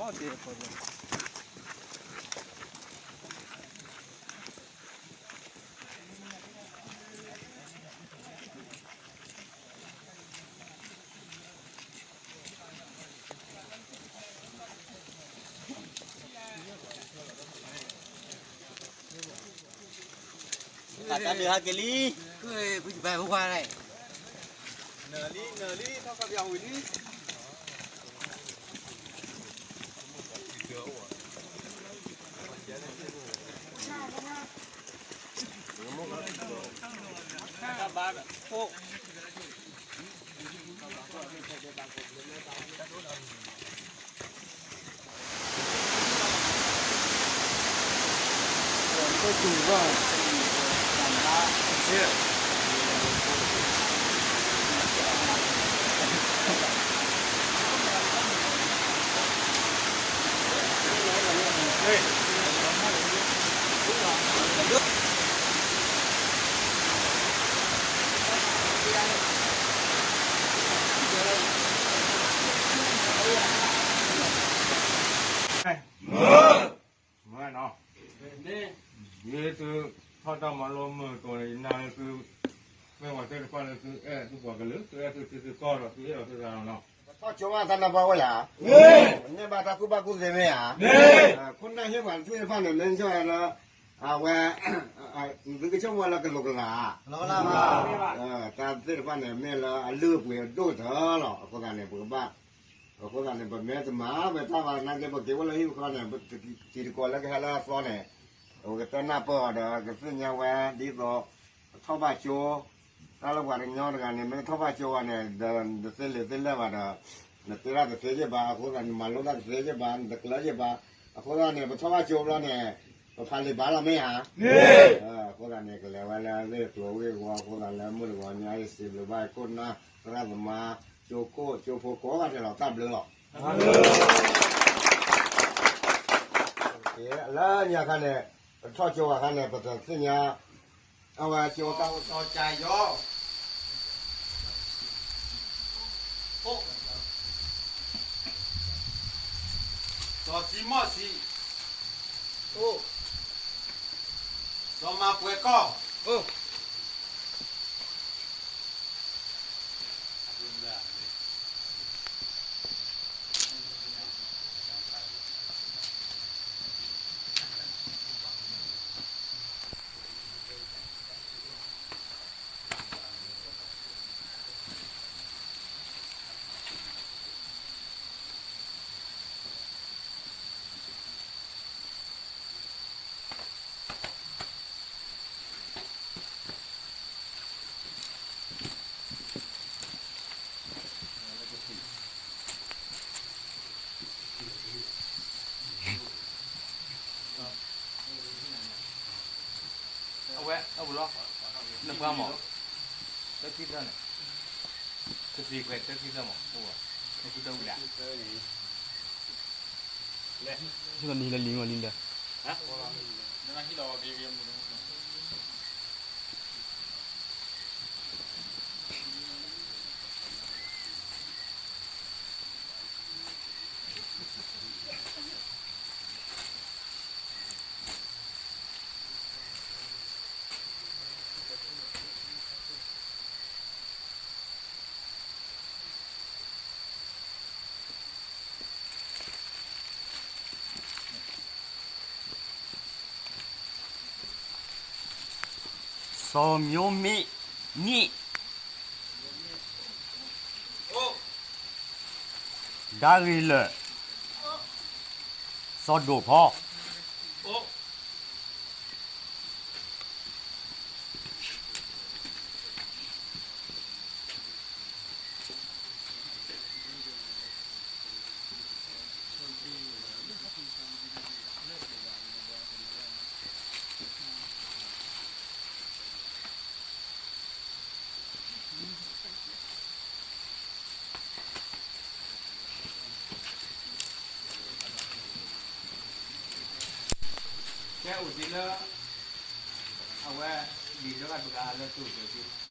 တၢ်တၢ်လၢဟဲက့ၤလံ, ကွၢ်ပှၤဘၣ်ဝါလဲၣ်, နၢၤလံ နၢၤလံ ထီၣ်ခီၣ်ပယီၤဝံၤလံ. မ့ၢ်နီၤ, ယ့ၣ်သုထီၣ်တၢ်မၤလိမုာ်ကိးန့ၣ် ယနာ်လၢသု, မ့ၢ်ပှၤသ့ၣ်တဖၣ်လၢသုအဲၣ်သုပှၤကလုာ် သုအဲၣ်သုထံသုကီၢ်ဒီးသုအဲၣ်အီၤသုသးလီၤနီၤ. ပထီၣ်ကၠိဘၣ်တၢ်နၢ်ပၢၢ်ဝဲယၤ, ပန့ၢ်ဘၣ်တၢ်ကူၣ်ဘၣ်ကူၣ်သ့မ့ၢ်ဧါ, ခိၣ်နၢ်ဟ့ၣ်ပှၤသ့ၣ်တဖၣ်န့ၣ် မ့ၢ်ဆိၣ်ဝဲလၢ အဝဲ သုကဆိကမိၣ်လၢကလိၤကလၤ, တၢ်သ့ၣ်တဖၣ်န့ၣ် မ့ၢ်လၢအလုၢ်အပှ့ၤအဒိၣ်တၢၢ်လီၤ. အဃိသတးန့ၣ် ပကဘၣ်, အဃိသတးန့ၣ် ပမ့ၢ်တမၤဝဲတၢ်ဘၣ်နာ်က့ ပက့ၤအိၣ်လၢဟံၣ်ပူၤဃီန့ၣ် တံၤသကိးလၢကဟဲလၢအသီန့ၣ် ပကတဲနၢ်ပၢၢ်အီၤဒီး ကသ့ၣ်ညါဝဲဒ်သိး ပထီၣ်ဘၣ်ကၠိ, တၢ်လၢပှၤကညီတဂၤန့ၣ် မ့ၢ်တထီၣ်ဘၣ်ကၠိဘၣ်န့ၣ် ဒီးနတသ့လံာ်သ့လဲၢ်ဘၣ်ဒီး နတဲတၢ်တသ့ယ့ၢ်ဘၣ်, အဃိသတး နမၤလိတၢ်တသ့ယ့ၢ်ဘၣ်, နတကျၢၤယ့ၢ်ဘၣ်. အဃိသတးန့ၣ် ပထီၣ်ဘၣ်ကၠိဘျီန့ၣ် ပဖးလံာ်ဘၣ်လီၤမ့ၢ်ဧါ. အဃိသတးန့ၣ် ကလဲၤဝဲလၢအဂ့ၢ်အကျိၤဝ့ၢ်ဝီအဃိသတး လၢမုၢ်တဂီၤညါအံၤ စံးဘျုးဘၣ်ခိၣ်နၢ် သရၣ်သမါ ကၠိခိၣ်ကၠိဖိကိးဂၤဒဲးလီၤ. တၢ်ဘျုးလီၤ. လၢညါခါန့ၣ် ပထီၣ်ကၠိဘၣ်ခါန့ၣ် ပတသ့ၣ်ညါ အဝဲကၠိတၢ်အိၣ်စီၤကၠၤယီၤ, စီၤစံမီၣ်စံ, စီၤမၤပှဲၤကီၢ်. အဝဲ အဝဲလီၤ, နပှၤမး, တၢ်ခံသၢန့ၣ်, ကသံၣ်ကွဲးတၢ်ခံသၢမး, အိၣ်ဝဲ, နကူတၢ်ဝံၤလဲၣ်, လဲၣ်, ဟံၣ်လီၤလံမးလံဒီး စီၤမျိုးမင်းမြင့်, ဒၣ်ဂ့ၤလၢာ်, စီၤဒိၣ်ဖီ. ကဲအိၣ်ဒံးလၢ အဝဲ လံာ်တဂၤတဂၤလၢသုးက့ၤ